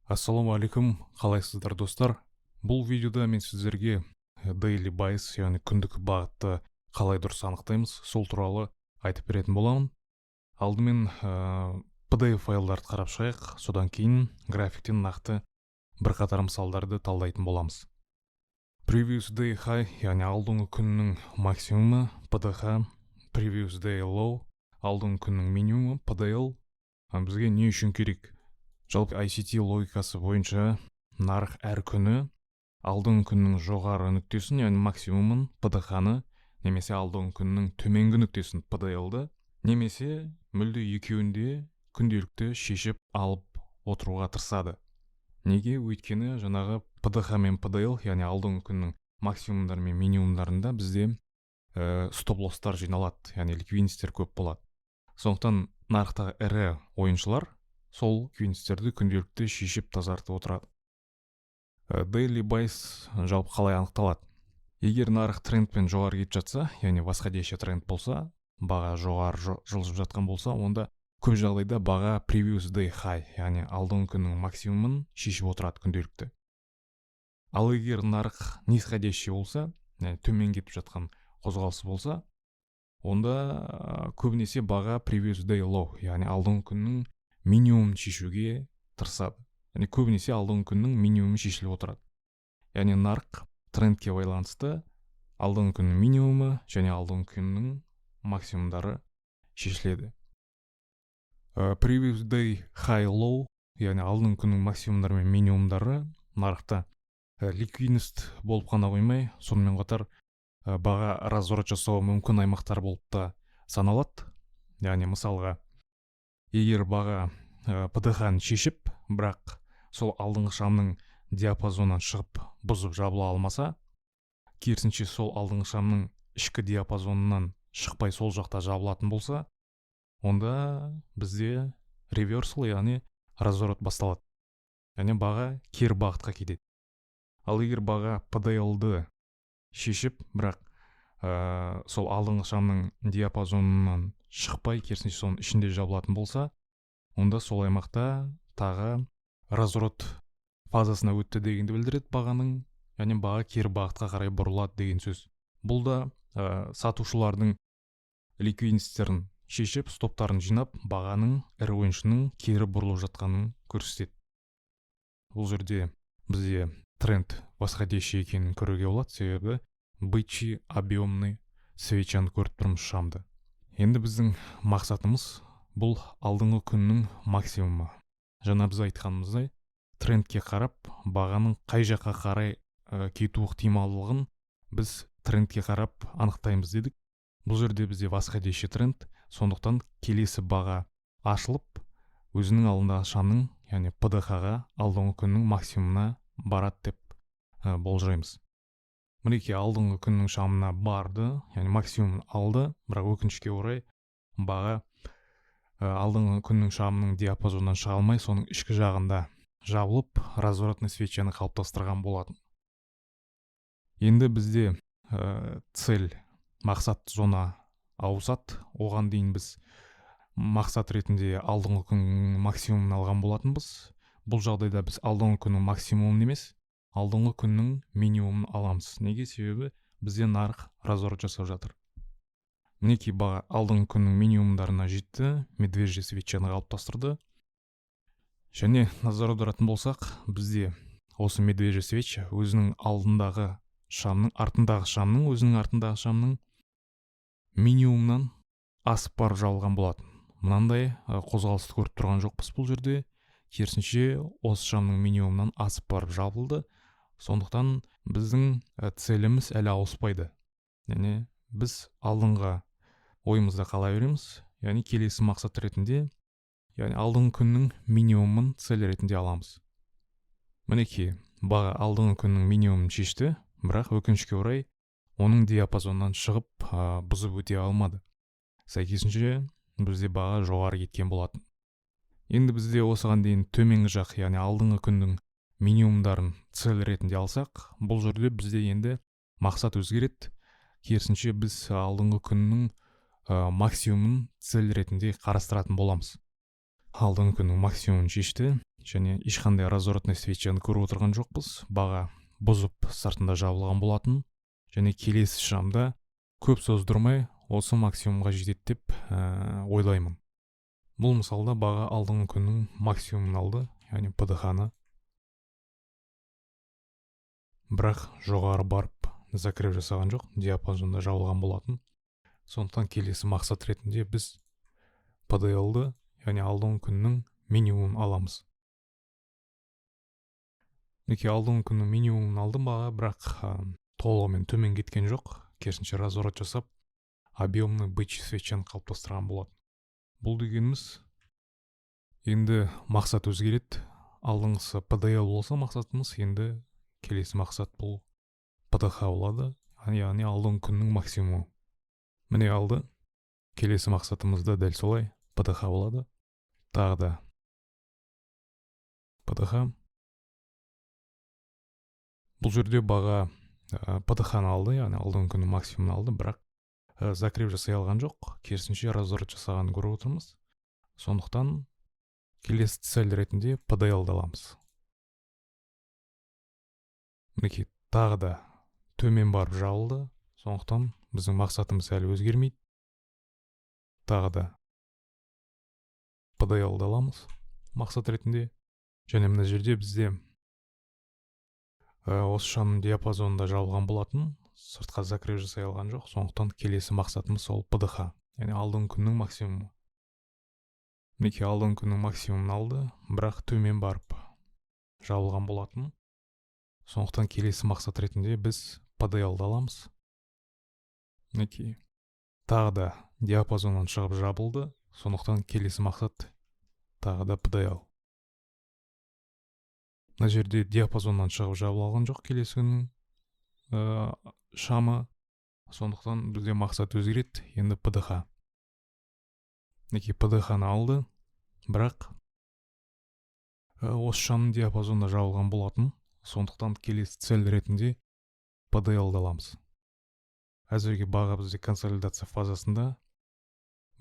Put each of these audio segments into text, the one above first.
Ассалаумағалейкум, қалайсыздар, достар? Бұл видеода мен сіздерге daily bias, яғни күндік бағытты қалай дұрыс анықтаймыз, сол туралы айтып беретін боламын. Алдымен PDF файлдарды қарап шығайық, содан кейін графиктен нақты бірқатар мысалдарды талдайтын боламыз. Previous day high, яғни алдыңғы күннің максимумы, PDH, previous day low, алдыңғы күннің минимумы, PDL бізге не үшін керек? Жалпы, ICT логикасы бойынша нарық әр күні алдыңғы күннің жоғары нүктесін, яғни максимумын, PDH-ны, немесе алдыңғы күннің төменгі нүктесін, PDL-ді, немесе мүлде екеуінде күнделікті шешіп алып отыруға тырысады. Неге? Өйткені жаңағы PDH мен PDL, яғни алдыңғы күннің максимумдары мен минимумдарында бізде стоп лосстар жиналады, яғни ликвидностьтер көп болады. Сондықтан нарықтағы ірі ойыншылар сол ликвидностьтерді күнделікті шешіп, тазартып отырады. Daily bias жалпы қалай анықталады? Егер нарық трендпен жоғары кетіп жатса, яғни восходящий тренд болса, баға жоғары жылжып жатқан болса, онда көп жағдайда баға previous day high, яғни алдыңғы күннің максимумын шешіп отырады күнделікті. Ал егер нарық нисходящий болса, яғни төмен кетіп жатқан қозғалысы болса, онда көбінесе баға previous day low, яғни алдыңғы күннің минимумын шешуге тырысады, яғни көбінесе алдыңғы күннің минимумы шешіліп отырады. Яғни нарық трендке байланысты алдыңғы күннің минимумы және алдыңғы күннің максимумдары шешіледі. Previous day high, low, яғни алдыңғы күннің максимумдары мен минимумдары нарықта ликвидность болып қана қоймай, сонымен қатар баға разворот жасауы мүмкін аймақтар болып та саналады. Яғни, мысалға, егер баға PDH-ны шешіп, бірақ сол алдыңғы шамның диапазонынан шығып, бұзып жабыла алмаса, керісінше, сол алдыңғы шамның ішкі диапазонынан шықпай, сол жақта жабылатын болса, онда бізде реверсал, яғни разворот басталады, яғни баға кері бағытқа кетеді. Ал егер баға PDL-ды шешіп, бірақ сол алдыңғы шамның диапазонынан шықпай, керісінше, соның ішінде жабылатын болса, онда сол аймақта тағы разворот фазасына өтті дегенді білдіреді бағаның, яғни баға кері бағытқа қарай бұрылады деген сөз. Бұл да сатушылардың ликвидностьтерін шешіп, стоптарын жинап, бағаның, ірі ойыншының кері бұрылып жатқанын көрсетеді. Бұл жерде бізде тренд восходящий екенін көруге болады, себебі бычий объемный свечаны көріп тұрмыз, шамды. Енді біздің мақсатымыз — бұл алдыңғы күннің максимумы. Жаңа біз айтқанымыздай, трендке қарап, бағаның қай жаққа қарай кету ықтималдығын біз трендке қарап анықтаймыз дедік. Бұл жерде бізде восходящий тренд, сондықтан келесі баға ашылып, өзінің алдындағы шамның, яғни PDH-ға, алдыңғы күннің максимумына барады деп болжаймыз. Мінекей, алдыңғы күннің шамына барды, яғни максимумын алды, бірақ, өкінішке орай, баға алдыңғы күннің шамының диапазонынан шыға алмай, соның ішкі жағында жабылып, разворотный свечаны қалыптастырған болатын. Енді бізде цель, мақсат зона ауысады. Оған дейін біз мақсат ретінде алдыңғы күннің максимумын алған болатынбыз. Бұл жағдайда біз алдыңғы күннің максимумын емес, алдыңғы күннің минимумын аламыз. Неге? Себебі бізде нарық разворот жасап жатыр. Мінекей, баға алдыңғы күннің минимумдарына жетті, медвежий свечаны қалыптастырды. Және назар аударатын болсақ, бізде осы медвежий свеча өзінің алдындағы шамның, артындағы шамның, өзінің артындағы шамның минимумнан асып барып жабылған болатын. Мынандай қозғалысты көріп тұрған жоқпыз бұл жерде, керісінше, осы шамның минимумнан асып барып жабылды. Сондықтан біздің целіміз әлі ауыспайды, яғни біз алдыңғы ойымызда қала береміз, яғни келесі мақсат ретінде, яғни алдыңғы күннің минимумын цель ретінде аламыз. Мінекей, баға алдыңғы күннің минимумын шешті, бірақ, өкінішке орай, оның диапазонынан шығып, бұзып өте алмады. Сәйкесінше, бізде баға жоғары кеткен болатын. Енді бізде осыған дейін төменгі жақ, яғни алдыңғы күннің минимумдарын цель ретінде алсақ, бұл жерде бізде енді мақсат өзгереді. Керісінше, біз алдыңғы күннің Максимумын цель ретінде қарастыратын боламыз. Алдыңғы күннің максимумын шешті және ешқандай разворотный свечаны көріп отырған жоқпыз. Баға бұзып, сыртында жабылған болатын және келесі шамда көп создырмай осы максимумға жетеді деп ойлаймын. Бұл мысалда баға алдыңғы күннің максимумын алды, яғни ПДХ-ны, бірақ жоғары барып закреп жасаған жоқ, диапазонда жабылған болатын. Сондықтан келесі мақсат ретінде біз ПДЛ-ды, яғни алдыңғы күннің минимумын аламыз. Мінекей, алдыңғы күннің минимумын алды баға, бірақ толығымен төмен кеткен жоқ, керісінше разворот жасап, объемный бычий свечаны қалыптастырған болатын. Бұл дегеніміз, енді мақсат өзгереді. Алдыңғысы ПДЛ болса мақсатымыз, енді келесі мақсат бұл ПДХ болады, яғни алдыңғы күннің максимумы. Міне, алды. Келесі мақсатымыз да дәл солай ПДХ болады. Тағы да ПДХ. Бұл жерде баға ПДХ-ны алды, яғни алдыңғы күннің максимумын алды, бірақ закреп жасай алған жоқ, керісінше разворот жасағанын көріп отырмыз. Сондықтан келесі цель ретінде ПДЛ-ды аламыз. Мінекей, тағы да төмен барып жабылды, сондықтан біздің мақсатымыз әлі өзгермейді. Тағы да ПДЛ-ды аламыз мақсат ретінде. Және мына жерде бізде осы шамның диапазонында жабылған болатын, сыртқа закреп жасай алған жоқ, сондықтан келесі мақсатымыз ол ПДХ, яғни алдыңғы күннің максимумы. Мінекей, алдыңғы күннің максимумын алды, бірақ төмен барып жабылған болатын. Сондықтан келесі мақсат ретінде біз ПДЛ-ды аламыз. Мінекей, тағы да диапазоннан шығып жабылды, сондықтан келесі мақсат тағы да ПДЛ. Мына жерде диапазоннан шығып жабыла алған жоқ келесі күннің шамы, сондықтан бізде мақсат өзгереді, енді ПДХ. Мінекей, ПДХ-ны алды, бірақ осы шамның диапазонында жабылған болатын, сондықтан келесі цель ретінде ПДЛ-ды аламыз. Әзірге баға бізде консолидация фазасында,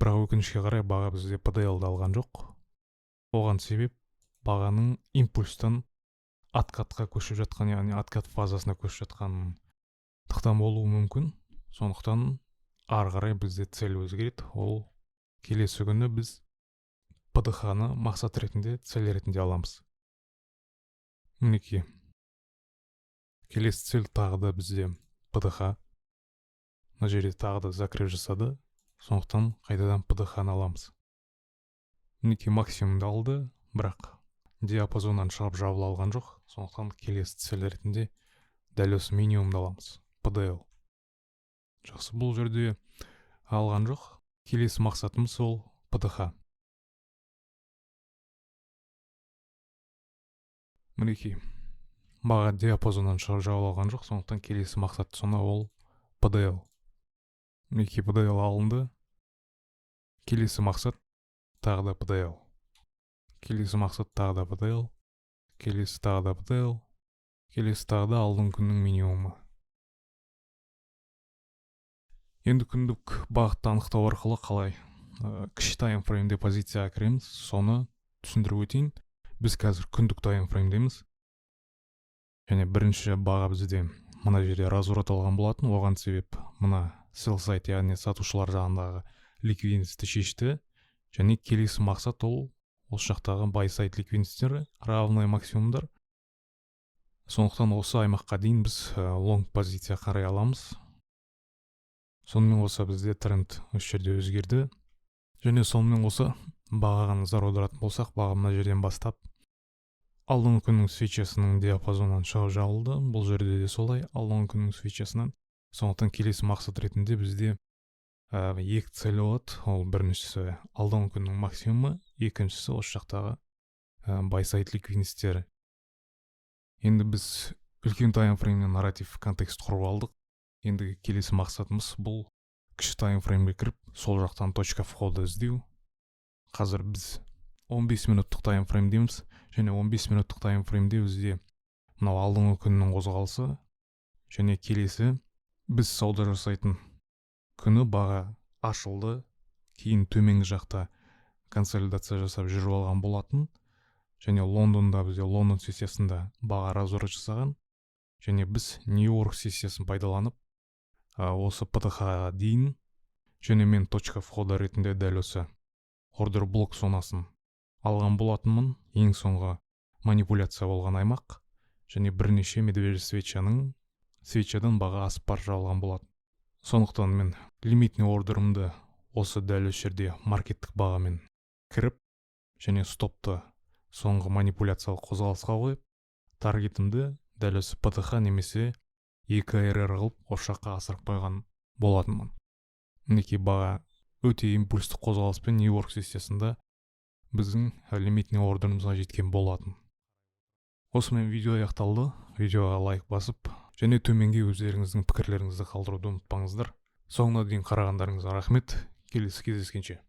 бірақ өкінішке қарай баға бізде ПДЛ-ды алған жоқ. Оған себеп бағаның импульстан откатқа көшіп жатқан, яғни откат фазасына көшіп жатқандықтан болуы мүмкін. Сондықтан ары қарай бізде цель өзгереді. Ол келесі күні біз ПДХ-ны мақсат ретінде, цель ретінде аламыз. Мінекей, келесі цель тағы да бізде ПДХ. Мына жерде тағы да закреп жасады, сондықтан қайтадан ПДХ-ны аламыз. Мінекей, максимумды алды, бірақ диапазоннан шығып жабыла алған жоқ, сондықтан келесі цель ретінде дәл осы минимумды аламыз, ПДЛ. Жақсы, бұл жерде алған жоқ. Келесі мақсатымыз ол ПДХ. Мінекей, баға диапазоннан шығып жабыла алған жоқ, сондықтан келесі мақсат сонда ол ПДЛ. Мінекей, ПДЛ алынды. Келесі мақсат тағы да ПДЛ. Келесі мақсат тағы да ПДЛ. Келесі тағы да ПДЛ. Келесі тағы да алдыңғы күннің минимумы. Енді күндік бағытты анықтау арқылы қалай кіші таймфреймде позицияға кіреміз, соны түсіндіріп өтейін. Біз қазір күндік таймфреймдеміз. Және бірінші баға бізде мына жерде разворот алған болатын. Оған себеп мына sell side, яғни сатушылар жағындағы ликвидностьті шешті. Және келесі мақсат ол осы жақтағы buy side ликвидностьтері, равный максимумдар. Сондықтан осы аймаққа дейін біз лонг позиция қарай аламыз. Сонымен қоса бізде тренд осы жерде өзгерді. Және сонымен қоса бағаға назар аударатын болсақ, баға мына жерден бастап алдыңғы күннің свечасының диапазонынан шығып жабылды. Бұл жерде де солай, алдыңғы күннің свечасынан. Сондықтан келесі мақсат ретінде бізде екі цель болады. Ол біріншісі алдыңғы күннің максимумы, екіншісі осы жақтағы buy side ликвидностьтері. Енді біз үлкен таймфреймнен нарратив контекст құрып алдық. Енді келесі мақсатымыз бұл кіші таймфреймге кіріп, сол жақтан точка входа іздеу. Қазір біз 15 минуттық таймфреймдеміз және 15 минуттық таймфреймде бізде мынау алдыңғы күннің қозғалысы және келесі біз сауда жасайтын күні баға Ашылды, кейін төменгі жақта консолидация жасап жүріп алған болатын. Және Лондонда, бізде Лондон сессиясында баға разворот жасаған және біз Нью-Йорк сессиясын пайдаланып, осы ПТХ дейін және мен точка входа ретінде дәл осы ордер блок зонасын алған болатынмын. Ең соңғы манипуляция болған аймақ және бірнеше медвежий свечаның свечадан баға асып бара жабылған болатын. Сондықтан мен лимитный ордерімді осы дәл осы жерде маркеттік бағамен кіріп және стопты соңғы манипуляциялық қозғалысқа қойып, таргетімді дәл осы ПТХ немесе 2 РР қылып, осы жаққа асырып қойған болатынмын. Мінекей, баға өте импульстік қозғалыспен Нью-Йорк сессиясында біздің лимитный ордерімізге жеткен болатын. Осымен видео аяқталды. Видеоға лайк басып және төменге өздеріңіздің пікірлеріңізді қалдыруды ұмытпаңыздар. Соңына дейін қарағандарыңызға рахмет. Келесі кездескенше!